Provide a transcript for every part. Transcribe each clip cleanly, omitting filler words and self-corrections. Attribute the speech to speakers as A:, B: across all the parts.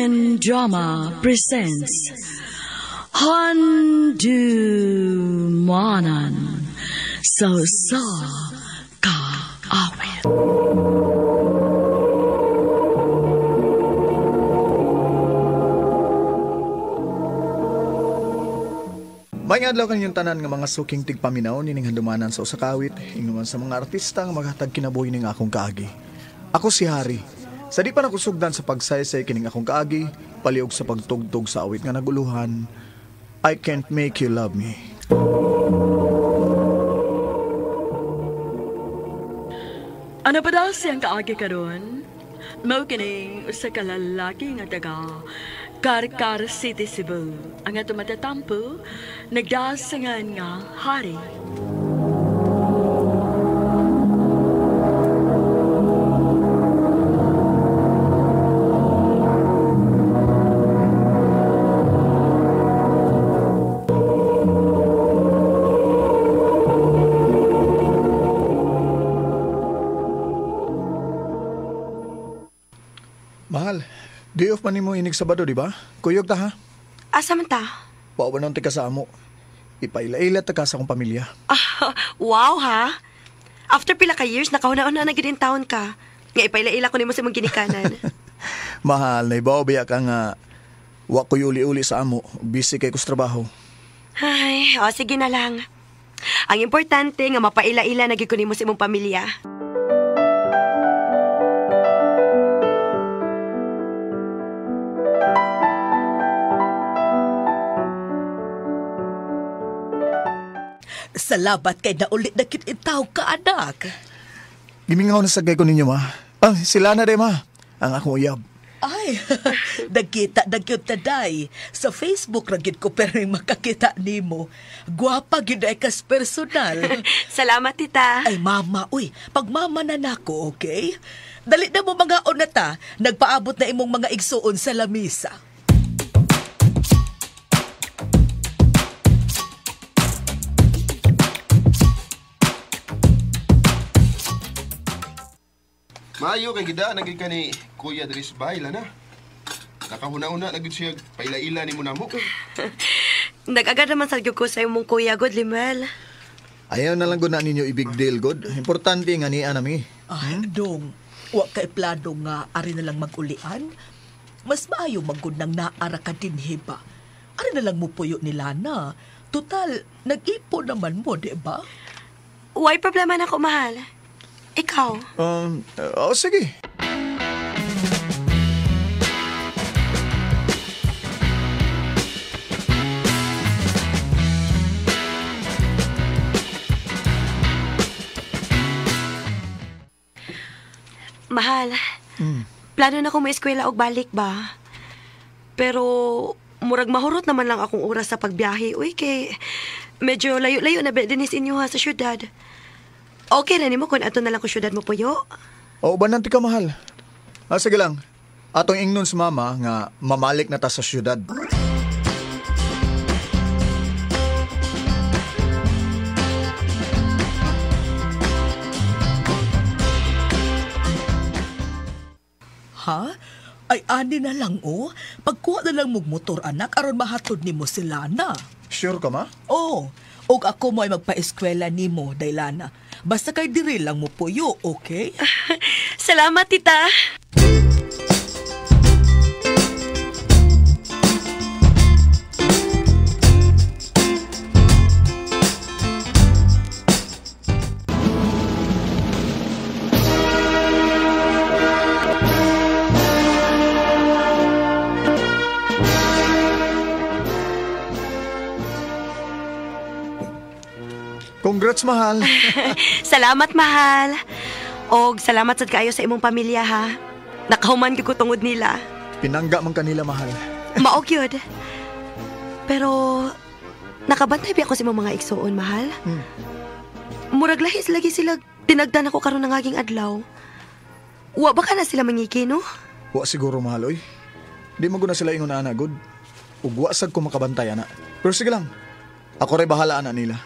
A: Philippine Drama presents Handumanan sa Usa Ka Awit.
B: May adlaw kaninyong tanan nga mga suking tigpaminaw nining handumanan sa usa ka awit, ingon sa mga artista nga maghatag kinabuhi ning akong kaagi. Ako si Harry. Sa di pa nakusugdan sa pagsaysay kining akong kaagi, paliog sa pagtugtog sa awit nga naguluhan, I Can't Make You Love Me.
A: Ano pa daw siyang kaagi karon? Mao kining usa ka lalaki nga taga Carcar City, Cebu. Ang ato matatampo, nagdasangan nga Hari.
B: Mahal, day off man nimo inig Sabado, di ba? Kuyog ta ha?
C: Asa man ta?
B: Paubanon ti ka sa amo. Ipaila-ila ta ka sa akong pamilya.
C: Ah, wow ha? After pila ka years, nakahuna-una na gid taon ka. Nga ipaila-ila ko nimo sa imong ginikanan.
B: Mahal, naibaw biya ka nga wa ko'y uli-uli sa amo. Busy kay ko sa trabaho.
C: Ay, o sige na lang. Ang importante nga mapaila-ila na gid ko nimo sa imong pamilya.
D: Salamat kay naulit na kit-itaw ka, anak.
B: Gimingaw na sagay ko ninyo, ma. Ah, sila na rin, ma. Ang akong uyab.
D: Ay, nagkita na gyud taday. Sa Facebook ra gyud ko pero makakita nimo. Gwapa gyud ay kas personal.
C: Salamat, tita.
D: Ay, mama, uy, pagmama na nako, okay? Dali na mo mga na ta. Nagpaabot na imong mga igsuon sa lamisa.
E: Maayo kay gida naging ka ni Kuya Dris Baila na. Nakahuna-una na gid siya paila-ila ni mo namo.
C: Nag-agad naman sa ko sa imong kuya, God Limuel.
B: Ayaw na lang gud na ninyo i-big deal, God. Importante nga niya nami.
D: Ay, dong, wa kay plano nga ari na lang magulian. Mas maayo magud nang naara ka dinhi ba. Ari na lang mo puyo ni Lana. Total, nag-ipon naman mo, di ba?
C: Why problema na ko, mahal? Ikaw?
B: Oh, sige.
C: Mahal, plano na akong ma-eskwela og balik ba? Pero murag mahurot naman lang akong oras sa pagbiyahe. Uy, kay medyo layo-layo na ba dinis inyo ha sa syudad. Okay na nimo kung ato na lang ko syudad mo puyo.
B: O, bananti ka, mahal. Ah, sige lang. Atong ingnon sa mama nga mamalik na ta sa syudad.
D: Ha? Ay, ani na lang, oh. Pagkuha na lang mong motor, anak, aron mahatod nimo si Lana.
B: Sure ka, ma?
D: Oo. Og ako mo ay magpa-eskwela nimo, Daylana. Basta kay diri lang mo puyo, okay?
C: Salamat, tita.
B: Congrats, mahal.
C: Salamat, mahal. Og salamat sad kaayo sa imong pamilya, ha. Nakahuman gyud ko tungod nila.
B: Pinangga man kanila, mahal.
C: Mao gyud. Pero nakabantay bi ako sa imong mga igsuon, mahal. Murag lahis lagi sila tinagdan ako karon ng aging adlaw. Wa ba ka na sila mangiki, no?
B: Wa siguro, mahal, oy. Di man gud na sila ingon ana, good. Ug wa sad ko makabantay ana. Pero sige lang. Ako ray bahala ana nila.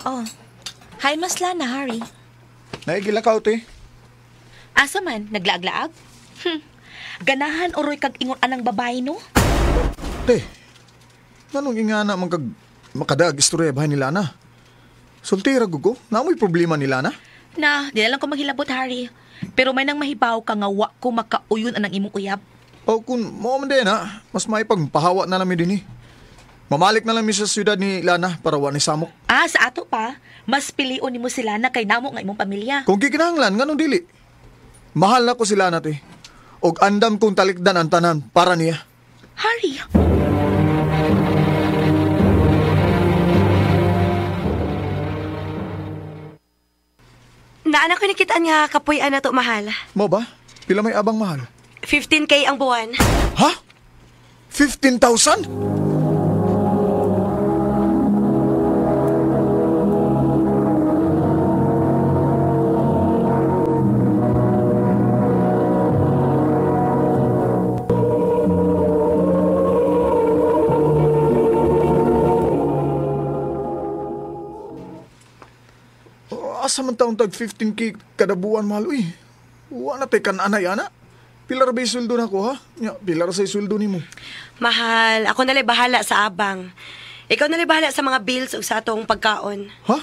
F: Oh. Hi, Mas Lana, Harry.
B: Naigilakaw, te.
F: Asa man, naglaag-laag? Ganahan oroy kag ingon anang babae, no?
B: Te, nanong ingana man kag makadag istorya bahay ni Lana? Sultira gugo, naamoy problema ni Lana?
F: Na, di na lang ko maghilabot, Harry. Pero may nang mahibaw ka nga wa ko makauyon anang imong uyab.
B: O kung mo man din ha, mas maipagpahawa na lang din eh. Mamalik na lang mi sa siyudad ni Lana para wa ni samok.
F: Ah, sa ato pa, mas pilion nimo si Lana kay namo nga imong pamilya.
B: Kung gikinahanglan, nganong dili? Mahal na ko si Lana, te. Og andam kong talikdan ang tanan para niya.
F: Harry!
C: Naanak ko nakitaan nga kapuy-an na to, mahal.
B: Mo ba? Pila may abang mahal?
C: 15K ang buwan.
B: Ha? 15,000? Asa man taong tag 15K kada buwan, mahal? Uy, wa na tay kan-anay, ana. Pila ra ba'y sweldo na ko, ha? Nya, pila ra sa'y sweldo nimo?
C: Mahal, ako nalay bahala sa abang. Ikaw nalay bahala sa mga bills ug sa atong pagkaon.
B: Ha?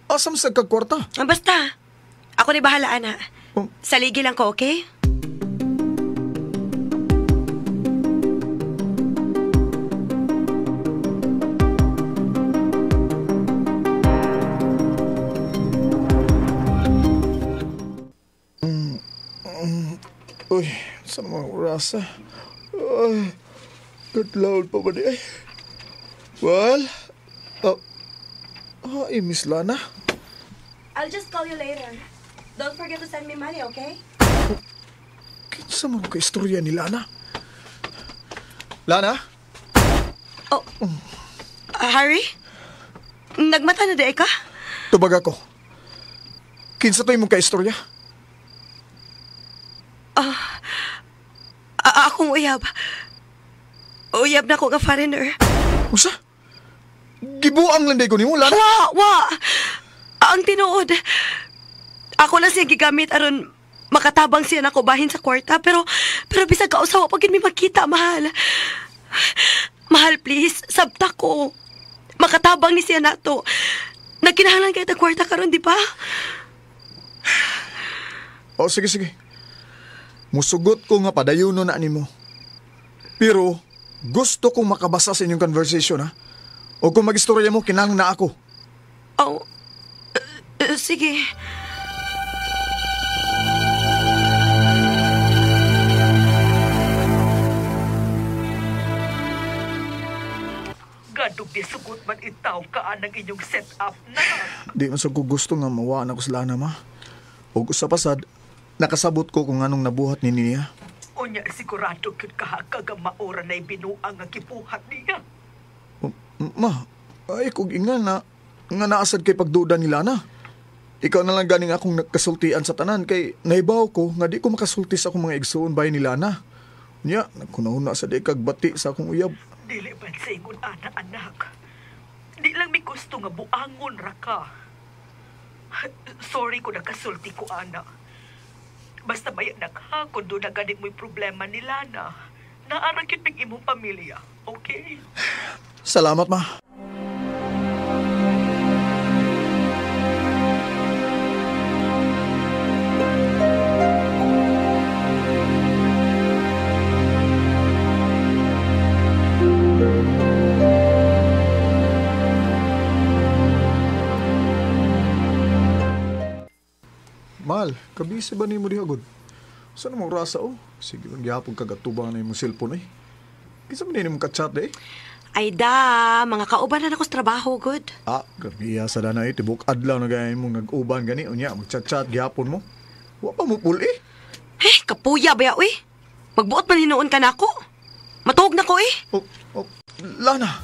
B: Asa man sa kagkwarta?
C: Basta, ako nalay bahala, ana.
B: Oh.
C: Saligi lang ko, okay?
B: Uy, saan mga orasa? Ay, katlaon pa ba di ay? Well, ay, Miss Lana.
C: I'll just call you later. Don't forget to send me money, okay?
B: Kinsa man ka istorya ni Lana? Lana?
C: Oh, Harry? Nagmata na di ka?
B: Tubag ako. Kinsa to imong kaistorya?
C: Akong uyab. Uyab na ko nga foreigner.
B: Usa? Gibuang lang day ko nimo, Lana.
C: Wa, wa. Ang tinuod. Ako lang siya gigamit aron makatabang siya nako bahin sa kwarta, pero bisag kausawa pag mi magkita, mahal. Mahal, please, sabta ko. Makatabang ni siya nato. Nagkinahanglan kay ta kwarta karon, di ba?
B: Oh, sige, sige. Musugot ko nga padayuno na nimo. Pero gusto kong makabasa sa inyong conversation, ha? O kung mag-istorya mo, kinahanglan na ako.
C: Oh, sige.
D: Gadog di sugot man itaw kaan ang inyong set-up na.
B: Di man sa ko gusto nga mawaan ako sa Lana, ma. O sa pasad, nakasabot ko kung anong nabuhat ni niya.
D: Unya, sigurado kyud kahakag ang maora na ibinuang ang gibuhat niya.
B: Ma, ay kung inga na, nga naasad kay pagduda ni Lana. Ikaw na lang ganing akong nagkasultian sa tanan kay naibaw ko nga di ko makasulti sa akong mga igsuon bay ni Lana. Unya, nagkunahuna sa di kagbati sa akong uyab.
D: Dili man sa ingon, ana, anak. Di lang mi gusto nga buangon ra ka. Sorry kung nakasulti ko, ana. Basta may anak ha, kung doon na ganit mo'y problema ni Lana. Naarakit mig imong pamilya, okay?
B: Salamat, ma. Mahal, kabisi ba ni mo dihagod? Saan mong rasa, oh? Sige lang, gihapon kagatubang na yung cellphone, eh. Kinsa man din mong ka-chat, eh?
C: Ay da, mga kauban na ako sa trabaho, good.
B: Ah, grabe sa dana, eh. Tibok adlaw na gaya mong nag-uban, gani. Unya, mag-chat-chat, gihapon mo. Wa pa mo pul, eh.
C: Eh, kapuya ba ya, uy? Magbuot man hinuon ka na ako. Matuog na ko, eh.
B: Oh, oh, Lana.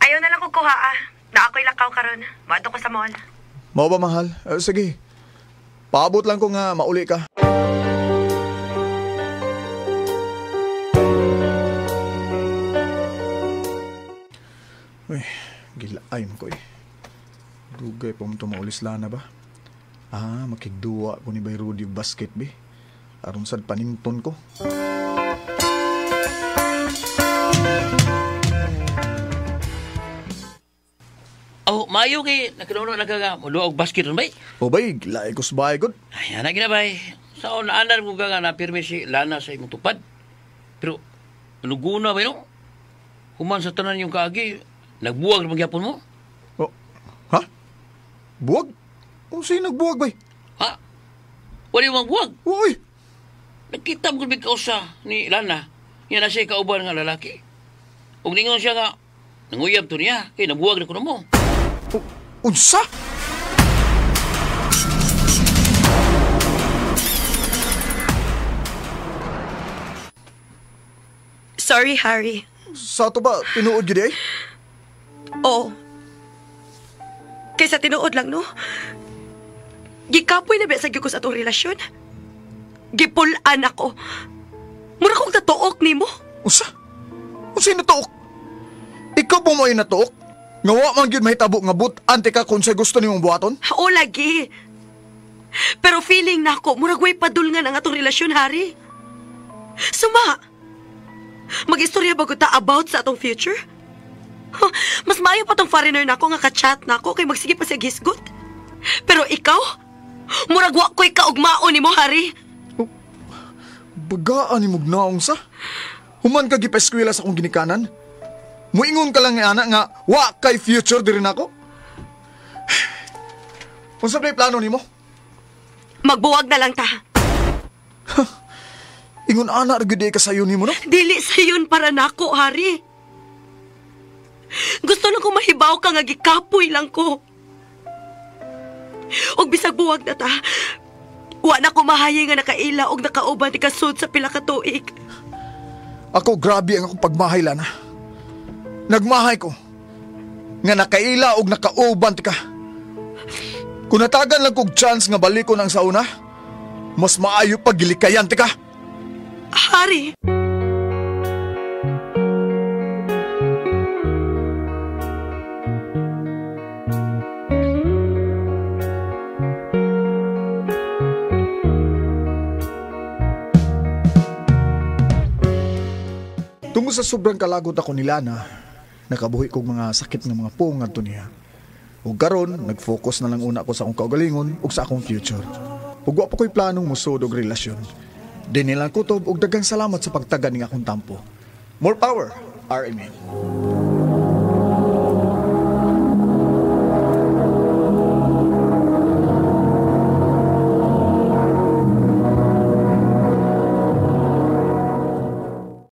C: Ayaw na lang ko kuha, ah. Na ako'y lakaw karon. Maadto ko sa mall.
B: Mao ba, mahal? Sige. Paabot lang ko nga mauli ka. Uy, gilaay mo ko eh. Dugay pa mo tumaulis Lana ba? Ah, makigduwa ko ni Bay Rudy basket be. Aron sad panington ko.
G: Oh, maayo kay nagkaroon na ka muduha og basket ron bay.
B: O bay, gilaay ko sa bahay god.
G: Ay, ana gina bay. Sa naanan ko ka nga napirmi si Lana sa imong tupad. Pero nuguna bay no? Human sa tanan yung kaagi, nagbuwag ra magyapon mo.
B: Oh, ha? Buwag? O sino nagbuwag bay?
G: Ha? Wala yung magbuwag.
B: Uy!
G: Nagkita mo kung kausa ni Lana. Yan na siya kauban nga lalaki. Ug ningon siya nga, nanguyab to niya, kay nabuwag na ko na mo.
B: Unsa?
C: Sorry, Harry.
B: Sa ato ba, tinuod gyud ay?
C: Oo. Kaysa tinuod lang, no? Gikapoy na ba sa gyud ko sa atong relasyon? Gipulaan ako. Mura kong tatuok nimo.
B: Unsa? Unsa natuok? Ikaw po mo ay natuok? Nga wa man gyud mahitabo nga but-an ka kung sa gusto nimong buhaton?
C: Oo, lagi. Pero feeling nako, murag way padulngan ang atong relasyon, Harry. Suma! Mag-istorya ba ta about sa atong future? Huh, mas maayo pa tong foreigner nako nga ka-chat nako kay magsige pa siya gisgot. Pero ikaw, murag wa ko'y kaugmaon nimo, Harry.
B: Oh, bagaan ni mugnaong sa. Human ka gipa-eskwela sa akong ginikanan. Muingon ka lang ni ana nga wa kay future diri nako. Unsa ba plano nimo?
C: Magbuwag na lang ta.
B: Ingon ana ra gyud ka sayo nimo no?
C: Dili sayon para nako, Harry. Gusto lang ko mahibaw ka nga gikapoy lang ko. Og bisag buwag na ta, wa na ko mahayi nga nakaila og nakauban ti kasud sa pila ka tuig.
B: Ako grabe ang akong pagmahay, Lana. Nagmahay ko nga nakaila og nakauban ti ka. Kung natagan lang kog chance nga balikon ang sauna, mas maayo pa gilikayan ti ka.
C: Harry!
B: Tungod sa sobrang kalagot ako ni Lana, nakabuhi kog mga sakit ng mga pong ngadto niya. Ug karon, nag-focus na lang una ko sa akong kaugalingon ug sa akong future. Ug wa pa ko'y planong mosud og relasyon. Di nilang kutob ug daghang salamat sa pagtaga ning akong tampo. More power, RMN.